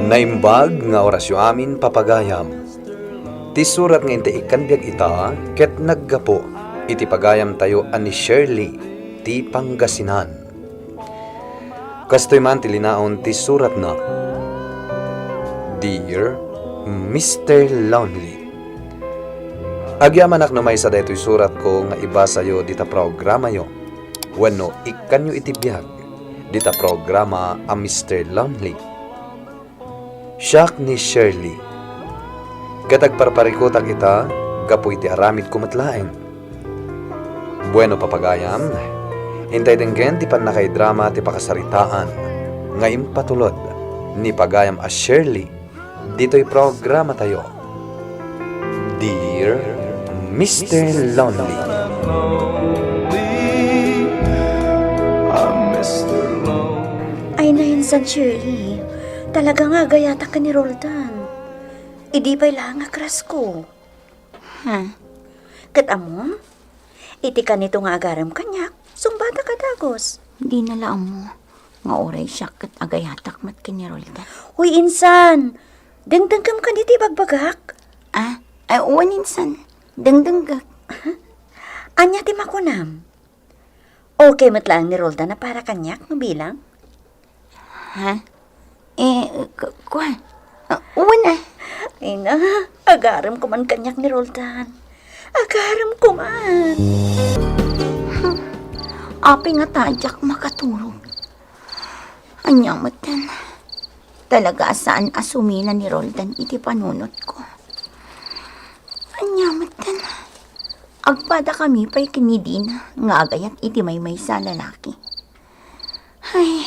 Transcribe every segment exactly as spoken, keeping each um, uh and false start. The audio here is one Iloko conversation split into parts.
Naimbag nga orasyo amin, papagayam. Ti surat nga intay ikkan biag ita ket naggapu iti pagayamtayo a ni Shirley ti Pangasinan. Kastoy man ti linaon ti suratna, Dear Mister Lonely. Agyamanak no maysa daytoy suratko nga ibasayo dita programayo, wenno ikkanyo iti biag dita programa a Mister Lonely. Siak ni Shirley. Ket agparparikutak ita gapu iti aramidko met laeng. Bueno, papagayam, intay denggen ti pannakaidrama ti pakasaritaan nga impatulod ni pagayam a Shirley ditoy programatayo, Dear Mister Lonely. Ay, nainsan, Shirley. Talaga nga agayatak ken ni Roldan. Idi pay la nga crush ko. Ha? Ket ammom, iti kanito nga agarem kaniak, sungbatak a dagus. Dina la ammo nga uray siak ket agayatak met ken ni Roldan. Hoy, insan! Dengdengngem kadi ti ibagbagak? Ah, ay, wen, insan. Dengdenggak. Ania ti makunam? Okay met laeng ni Roldan a para kaniak no bilang? Ha? Eh, k- kwa? Ah, wen, ah. Ay na, agarem ko man kaniak ni Roldan. Agarem ko man. Apay ngata a diak makaturog? Ania metten? Talaga a saan a sumina ni Roldan iti panunotko. Ania metten? Agpadakami pay ken ni Dina nga agayat iti maymaysa a lalaki. Ay,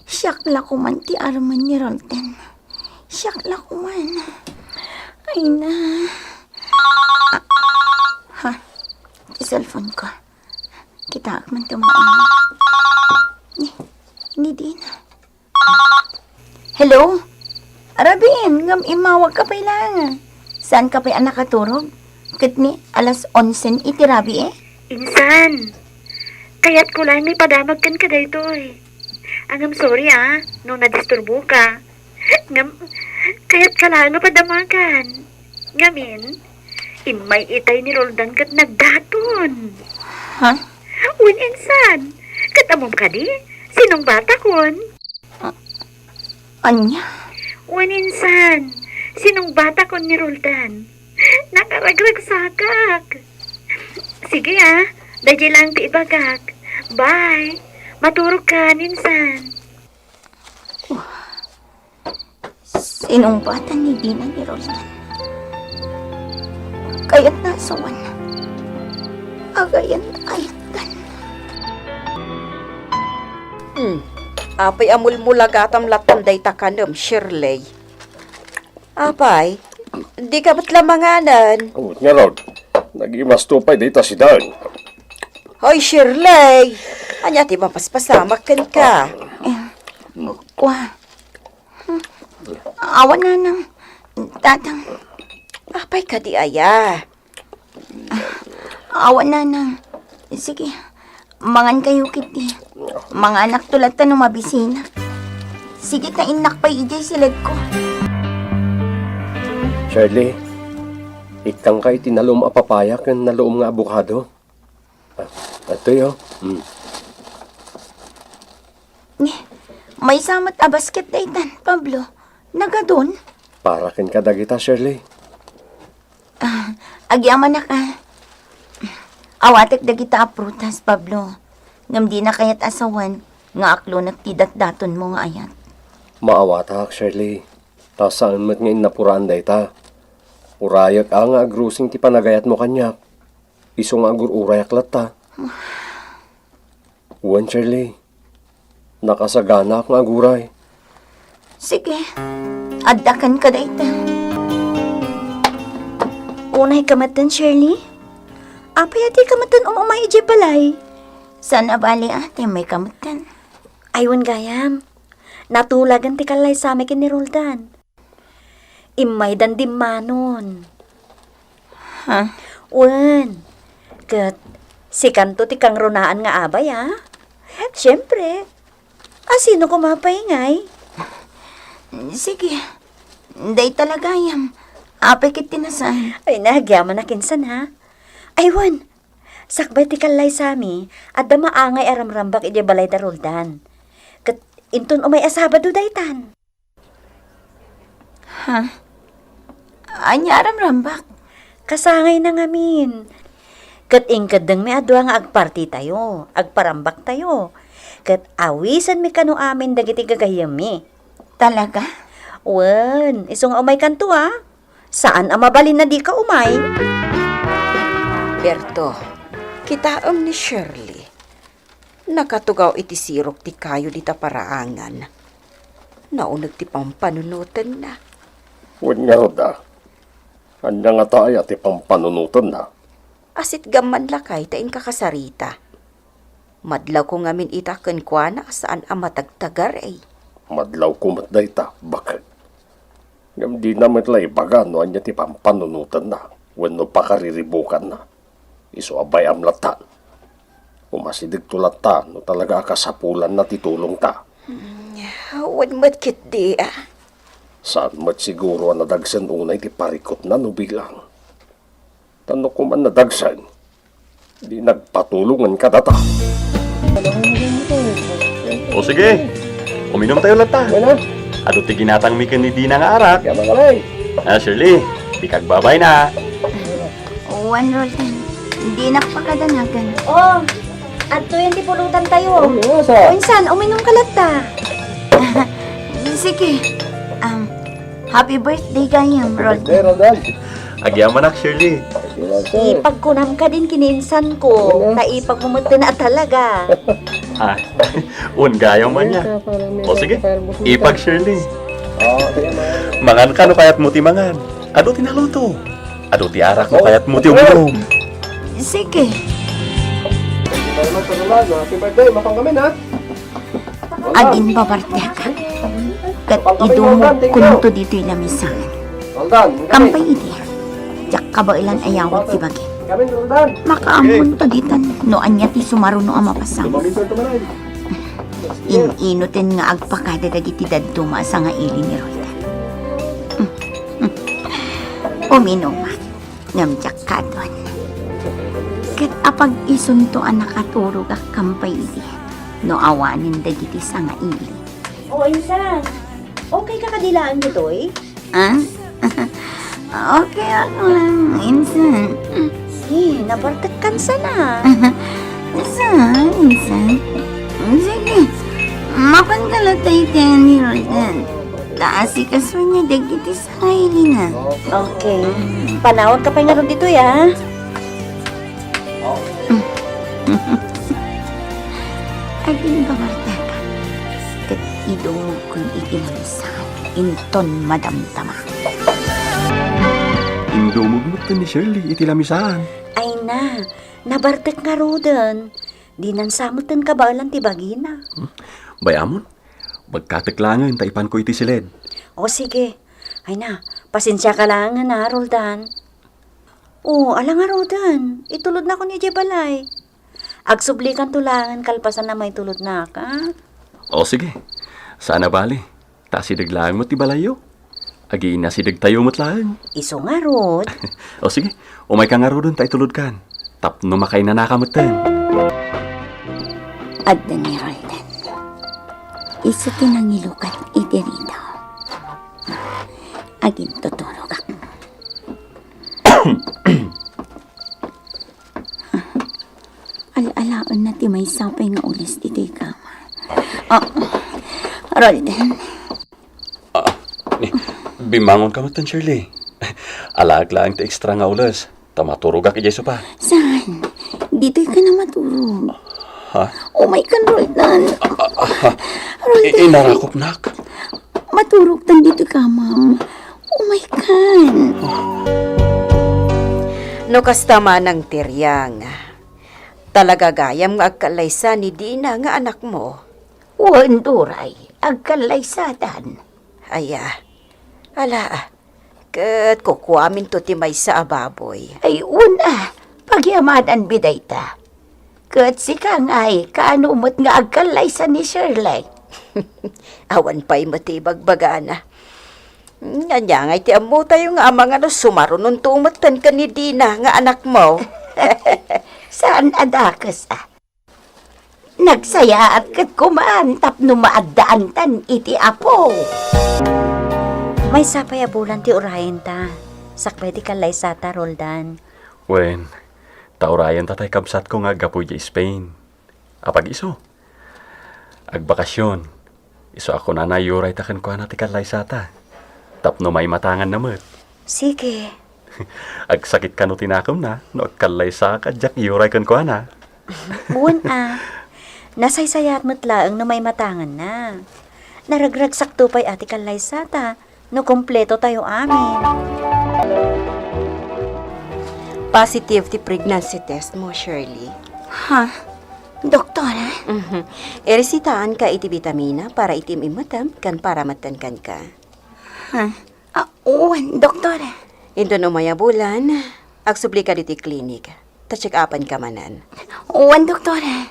siak la koman ti armen ni Roldan. Siak la koman. Ay na. Ah, ha? Ti cellphone ko. Kitaak man ti umawag. Ni, ni Dina. Hello? Rabin, ngem immawagka pay laeng. Saanka pay a nakaturog? Ket ni, alas onsen iti rabii, eh? Insan, kayatko laeng nga ipadamag kenka daytoy. Ngem sorry, ah, no nadisturboka. Ngem, kayatka laeng nga padamagan. Ngamin, immay itay ni Roldan ket nagdaton. Ha? Wen, insan, ket ammom kadi, sinungbatakon? Ah, ania? Wen, insan, sinungbatakon ni Roldan. Nakaragragsakak. Sige, ah, daydiay laeng ti ibagak. Bye. Maturogkan, insan. Sinungbatan ni Dina ni Roldan. Kayatna a sawen. Agayan, kayatdan. Hmm. Apay a mulmulagatam latta dayta kanem, Shirley? Apay, dika met la manganen? Oh, ngarud, nagimasto pay dayta sidan. Hoy, Shirley! Ania ti mapaspasamak kenka? Eh, kwa. Awan, nanang. Tatang. Apay kadi aya? Awan, nanang. Sige, mangankayo ketdi. Manganakto latta no mabisinak. Sige ta innak pay idiay siledko. Shirley, ikkangka iti nalum a papaya ken nalum nga abokado. Ah, atoy, oh. Mm. Ni, maysa met a basket daytan, Pablo. Nagadun? Para kenka dagita, Shirley. Ah, agyamanak, ah. Awatek dagita a prutas, Pablo. Ngem dina kayat a sawen nga aklonek ti datdatonmo nga ayat. Maawatak, Shirley. Ta saan met nga innapuraan dayta. Urayek a nga agrusing ti panagayatmo kaniak. Isu nga agur-urayak latta. Wen, Shirley, nakasaganaak nga aguray. Sige, adda kenka dayta. Unay ka metten, Shirley? Apay a dika metten um-umay idiay balay? Saan a bali, ate, may ka metten. Ay, wen gayam. Natulagan ti kallaysami ken ni Roldan. Immaydan dimmanon. Ha? Wen, ket sikanto ti kangrunaan nga abay, a? Siempre. A sino koma pay ngay? Sige. Dayta la gayam. Apay ket ti nasan. Ay, nagyamanak insan, ha? Ay, wen, sakbay ti kallaysami, adda maangay a ramrambak idiay balay da Roldan. Ket inton umay a Sabado daytan. Ha? Ania a ramrambak? Kasangayna ngamin. Ket inkeddengmi a dua nga agpartitayo, agparambaktayo. Ket awisenmi kano amin dagiti gagayyemmi. Talaga? Wen, isu nga umaykanto, a. Saan a mabalin a dika umay. Berto, kitaem ni Shirley. Nakatugaw iti sirok ti kayo dita paraangan. Nauneg ti pampanunotenna. Wen ngarud, a. Ania ngata aya ti pampanunotenna? Asitgam man lakay ta inkakasarita. Madlawko ngamin ita kenkuana a saan a matagtagar, ay. Madlawko met dayta, baket. Ngem dina met la ibaga no ania ti pampanunotenna wenno pakariribukanna. Isu a bay-am latta. Umasidegto latta no talaga a kasapulanna ti tulongta. Mm, wen met ketdi, a. Saan met siguro a nadagsen unay ti parikutna no bilang. Ta no kuman nadagsen, di nagpatulongen kadata. O sige, uminumtayo latta. Bueno. Adu ti ginatangmi ken ni Dina nga arak. Kaya makalay. Ah, Shirley, dika agbabayna. Wen, Roldan, dinak pakadanagan. Oh, adtoyen ti pulutantayo. Oh, yes, ah. O, insan, uminumka latta. Sige. Um, happy birthday gayam, Roldan. Birthday, Roldan. Agyamanak, Shirley. Sige, sir. Ipagkunam kadin ken ni insanko. Yes. Ta ipagmo metten a talaga. Ah, wen gayam ania. O sige, ipag, Shirley. Oh, sige, ma'am. Manganka no kayatmo ti mangan. Adu ti naluto. Adu ti arak no kayatmo ti uminom. Sige. Happy birthday, mapan kami, ha? Agin babartekak. Ket idumogkonto ditoy lamisaan. Kampay idi, diak kabaelan a yawid ti bagim. Makaammonto ditan no ania ti sumaruno a mapasamak. In-inoten nga agpakada dagiti dadduma a sangaili ni Roldan. Uminumak, ngem diak kaduan. Ket apag-isunto a nakaturogak kampay idi no awanen dagiti sangaili. O, insan, okay ka kadi laeng ditoy? Ah? Okay ako lang, insan. Eh, nabartekkan sana. Saan, insan? Sige, mapanka latta iti ni Roldan. Ta asikasuenna dagiti sangailina. Okay. Panawanka pay ngarud ditoy, a. Agin babartekak. Ket idumogkon iti lamisaan, inton madamdama. Indumog metten ni Shirley iti lamisaan. Ay na, nabartek ngaruden. Dinan sa metten kabaelan ti bagina. Hmm. Bay-amon, bagkatek laengen ta ipanko iti siled. O, sige. Ay na, pasensiaka laengen, a, Roldan. O, ala ngaruden, itulodnakon idiay balay. Agsublikanto laengen kalpasan a maitulodnaka. O, sige. Saan a bali. Ta asideg laeng met ti balayyo. Agiinasidegtayo met laeng. Isu ngarud. O, sige. Umayka ngaruden ta itulodkan. Tapno makainanaka metten. Adda ni Roldan. Isu ti nangilukat iti ridaw. Agintuturogak. Al-alaenna ti maysa pay nga ules ditoy kama. Ah, Roldan. Ah, ni, bimmangonka metten, Shirley. Alaek laeng ti extra nga ules. Ta maturogak idiay sopa. Saan? Ditoy ka na maturog. Ha? Umaykan, Roldan. Ah, ah, ah. Roldan. I-, inarakopnak. Maturogtan ditoy kamam. Umaykan. No kasta manang ti riang, talaga gayam nga agkallaysa ni Dina nga anakmo? Wen, Doray, agkallaysatan. Aya, ala, ket kukuaminto ti maysa a baboy. Ay, wen a, pagyamanan mi dayta. Ket sika ngay, kaano met nga agkallaysa ni Shirley? Awan pay met ti ibagbagana. Ania ngay ti ammotayo nga amangan no sumarunonto metten ken ni Dina nga anakmo? Saan a dakes, a. Nagsayaat ket kuman tapno maaddaantan iti Apo. Maysa pay a bulan ti urayenta, sakbay ti kallaysata, Roldan. Wen, ta urayenta tay kabsatko nga aggapu idiay Spain. Apag-isu. Agbakasyon. Isu a kunana, iyurayta kenkuana ti kallaysata. Tapno maimatanganna met. Sige. Agsakit kano ti nakemna no agkallaysaka a diak iyuray kenkuana. Wen a. Nasaysayaat met laeng no maimatanganna. Naragragsakto pay a ti kallaysata no kumpleto tayo amin. Positive ti pregnancy test mo, Shirley. Ha? Doktora? Mhm. Iresitaanka iti bitamina para iti im-immetem ken para metten kenka. Ha? Ah, wen, doktora. Inton umay a bulan, agsublika ditoy klinik. Ta check-upanka manen. Wen, doktora.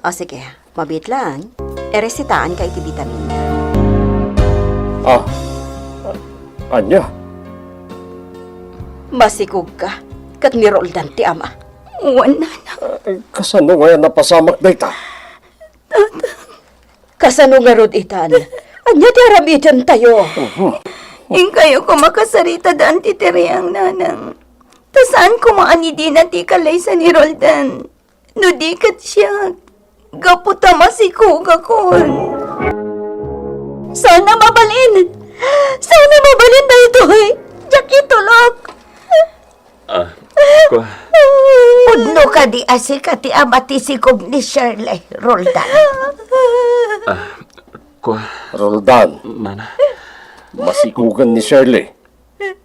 O sige, mabiit lang. Iresitaanka iti bitamina. Ah, ania? Masikogka, ket ni Roldan ti ama. Wen, nana. Eh, kasano nga napasamak dayta? Kasano ngarud itan? Ania ti aramidentayo? Inkayo koma kasarita daan ti tiriang, nanang. Ta saan koma a ni Dina ti ikallaysa ni Roldan. No di ket siak, gapu ta masikogakon. Saan a mabalin? Saan a mabalin daytoy? Diak itulok. Ah, kua. Pudno kadi a sika ti ama ti sikog ni Shirley, Roldan? Ah, kua. Roldan. Nana. Masikogen ni Shirley.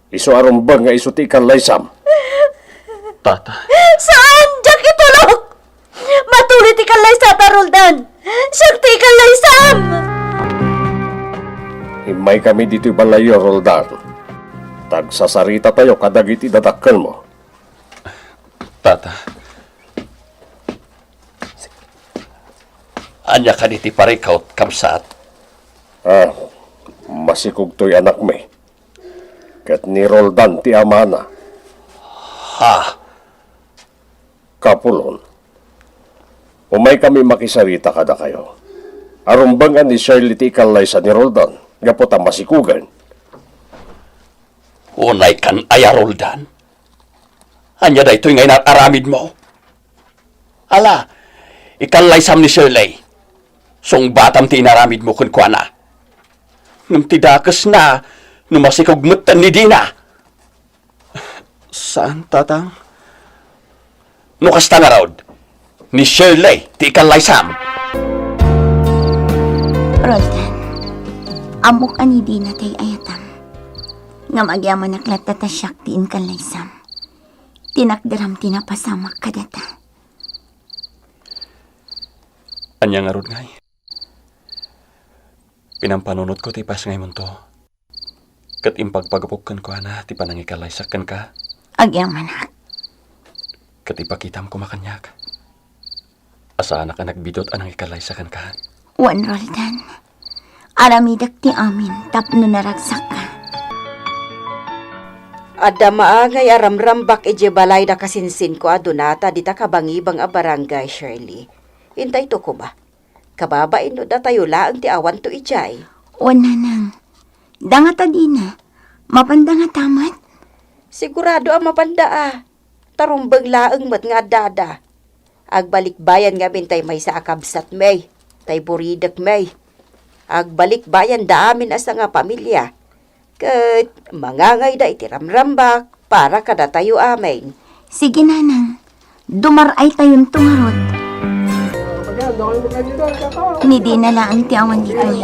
Isu a rumbeng nga isu ti ikallaysam. Tata. Saan! Diak itulok! Matuloy ti kallaysata, Roldan! Siak ti ikallaysam! Immaykami ditoy balayyo, Roldan. Ta agsasaritatayo kadagiti dadakkelmo. Tata. Ania kadi ti parikut, kabsat? Ah, masikog toy anakmi. Ket ni Roldan ti amana. Ha? Kapulon, umaykami makisarita kadakayo. A rumbeng a ni Shirley ti ikallaysa ni Roldan, gapu ta masikogen. Unaykan aya, Roldan? Ania daytoy nga inar-aramidmo? Ala, ikallaysam ni Shirley. Sungbatam ti inaramidmo kenkuana. Ngem ti dakesna, no masikog metten ni Dina. Saan, Tatang? No kasta ngarud, ni Shirley ti ikallaysam. Roldan, ammok a ni Dina ti ay-ayatam. Ngem agyamanak latta ta siak ti inkallaysam. Tinakderam ti napasamak kadata. Ania ngarud ngay? Pinampanunotko ti ipasngaymonto. Ket impagpagapok kenkuana ti panangikalaysak kenka. Agyamanak. Ket ipakitam koma kaniak a saanak a nagbidut a nangikalaysa kenka. Wen, Roldan. Aramidek ti amin tapno naragsakka. Adda maangay a ramrambak idiay balay da kasinsinko a dunata dita kabangibang a barangay, Shirley. Intayto koma. Kababain no datayo laeng ti awanto idiay. Wen, Nanang. Da ngata Dina. Mapanda ngata met? Sigurado a mapanda a. Ta rumbeng laeng met nga addada. Agbalikbayan ngamin tay maysa a kabsatmi, tay buridekmi. Agbalikbayanda amin a sangapamilia. Ket mangangayda iti ramrambak para kadatayo amin. Sige, Nanang. Dumar-aytayonto ngarud. Ni Dina laeng ti awan ditoy.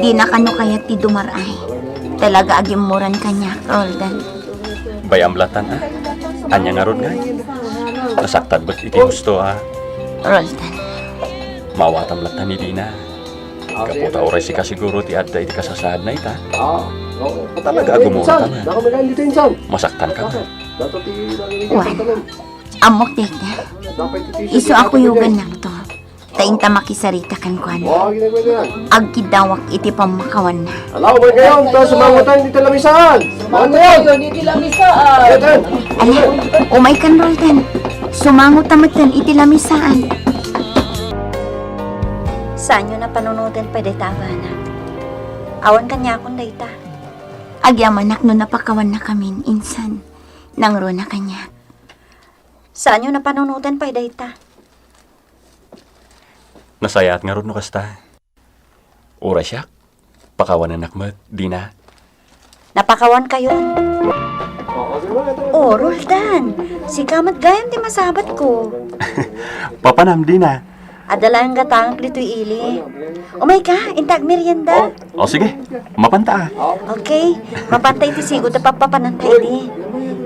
Dina kano kayat ti dumar-ay. Talaga agimmuran kaniak, Roldan. Bay-am lattan, a? Ania ngarud ngay? Nasaktan met iti husto, a? Roldan. Maawatam lattan ni Dina. Gapu ta uray sika siguro ti adda iti kasasaadna ita. Ah, oo. Talaga, agumurot a man. Masaktan ka man. Wen, ammok dayta. Isu a kuyogannakto. Ta inta makisarita kenkuana. Agkiddawak iti pammakawanna. Ala, umay kayo, ta sumangutan iti lamisaan. Sumangutan iti lamisaan. Ala, umay kan Roldan. Sumanguta metten iti lamisaan. Saanyo napanunoten pay dayta a bana. Awan kaniakon dayta. Agyamanak no napakawannakamin, insan nangruna kaniak. Saanyo napanunoten pay dayta. Nasayaat ngarud no kasta. Uray siak, pakawanennak met, Dina. Napakawankayon. Oh, Roldan, sika met gayam ti masabatko. Papanam, Dina. Adda laeng gatangek ditoy ili. Umayka, inta agmerienda. O, sige. Mapanta, a. Okay. Mapanta iti sigud a pappapananta idi.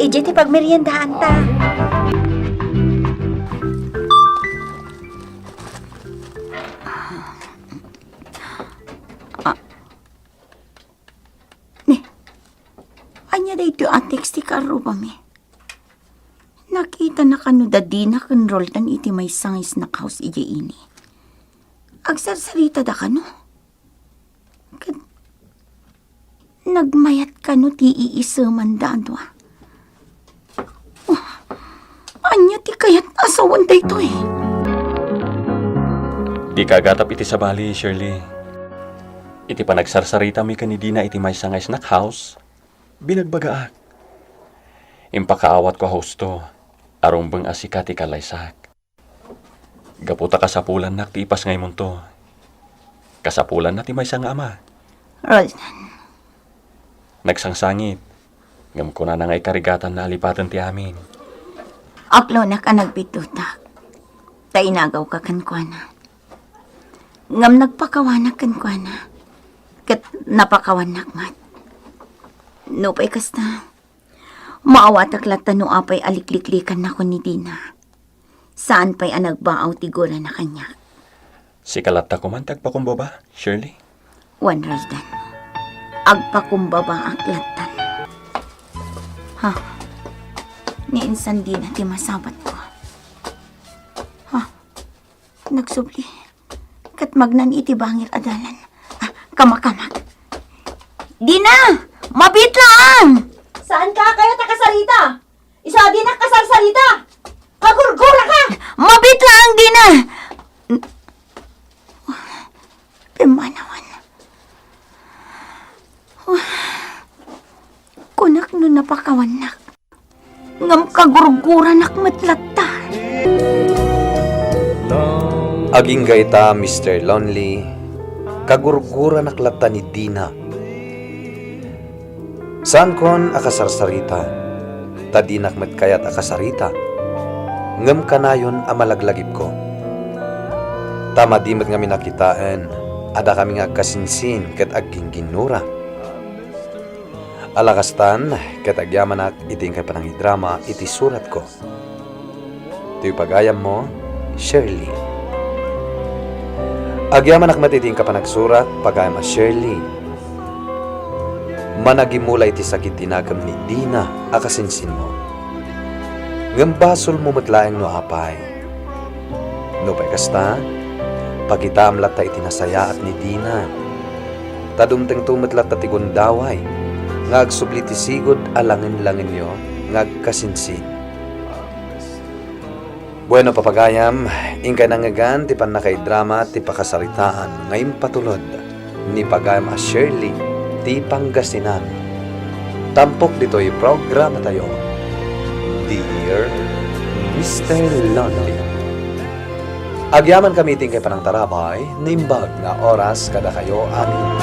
Idiay ti pagmeriendaanta. Ah. Ni, ania daytoy a text ti kaarrubami? Nakitana kano da Dina ken Roldan iti maysa nga snack house idiay ili? Agsarsaritada kano? Ket nagmayat kano ti iisemanda a dua? Oh, ania ti kayat a sawen daytoy? Dika agatap iti sabali, Shirley. Iti panagsarsaritami ken ni Dina iti maysa nga snack house, binagbagaak. Impakaawatko a husto a rumbeng a sika ti kallaysak. Gapu ta kasapulannak ti ipasngaymonto. Kasapulanna ti maysa nga ama. Roldan. Nagsangsangit, ngem kunana nga ikarigatanna a lipaten ti amin. Aklonak a nagbitutak, ta inagawka kenkuana. Ngem nagpakawanak kenkuana, ket napakawannak met. Nupay kasta, maawatak latta no apay a likliklikanak ni Dina. Saan pay a nagbaaw ti gurana kaniak. Sika latta koman ti agpakumbaba, Shirley? Wen, Roldan. Agpakumbabaak lattan. Ha? Ni insan Dina ti masabatko. Ha? Nagsubli. Ket magnan iti bangir a dalan. Ah, kamakamak. Dina! Mabiit laeng! Saanka a kayat a kasarita? Isu a dinak kasarsarita! Kagurguraka! Mabiit laeng, Dina! Pimmanawan. Kunak no napakawannak. Ngem kagurguranak met latta. Agingga ita, Mister Lonely, kagurguranak latta ni Dina. Saankon a kasarsarita, ta dinak met kayat a kasarita, ngem kanayon a malaglagipko. Ta madi met ngamin a kitaen a dakami nga agkasinsin ket aggingginnura. Ala kastan, ket agyamanak iti inkay panangidrama iti suratko. Toy pagayammo, Shirley. Agyamanak met iti inka panagsurat, pagayam a Shirley. Managimula iti sakit ti nakem ni Dina a kasinsinmo. Ngem basolmo met laeng no apay. Nupay kasta, pakitaam latta iti nasayaat ni Dina. Ta dumtengto met latta ti gundaway nga agsubli ti sigud a langen-langenyo nga agkasinsin. Bueno, papagayam, inkay nangngegan ti pannakaidrama ti pakasaritaan nga impatulod ni pagayam a Shirley ti Pangasinan. Tampok ditoy programatayo, Dear Mister Lonely. Agyamankami iti inkay panangtarabay, naimbag nga oras kadakayo amin.